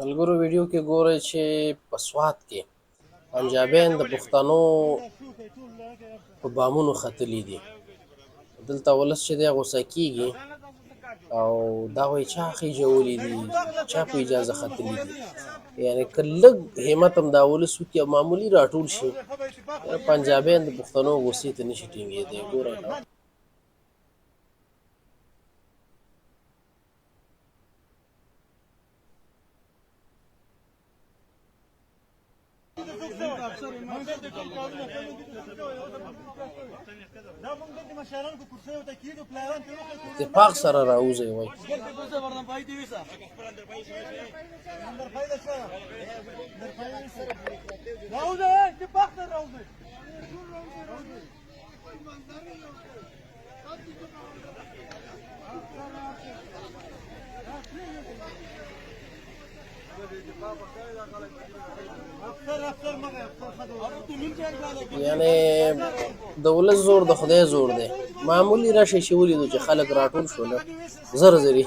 ملګرو ویډیو کې ګورئ چې په سوات کې پنجابیان د پښتنو په بامونو ختلي دي. دلته ولس چې دی غوسه کیږي او دا وایي چا خیژولي دي، چا په اجازه ختلي دي. یعنې که لږ همت هم دا ولس وکړي او معمولي راټول شي، پنجابیان د پښتنو غوسې ته نشي ټینګېدی. ګورئ نو. اتفاق سره راوځي وای. یعنی د ولس زور د خدای زور دی. معمولي راشي چې ولیدو چې خلک راټول شول، زر زر یې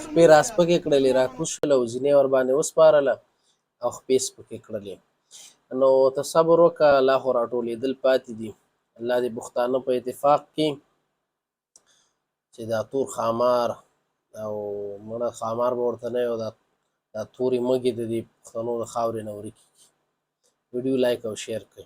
خپې را سپکې کړلې، راکوز شول او زینې ورباندې وسپارله او خپې سپکې کړلې. نو ته صبر وکړه، لا خو راټولېدل پاتې دي. الله دې پښتانه په اتفاق کې چې دا تور ښامار او مړه ښامار به ورته نه یو، دا تورې مږې د دې پښتنو د خاورې نه ورکې کړي. ویډیو لایک او شیر کړئ.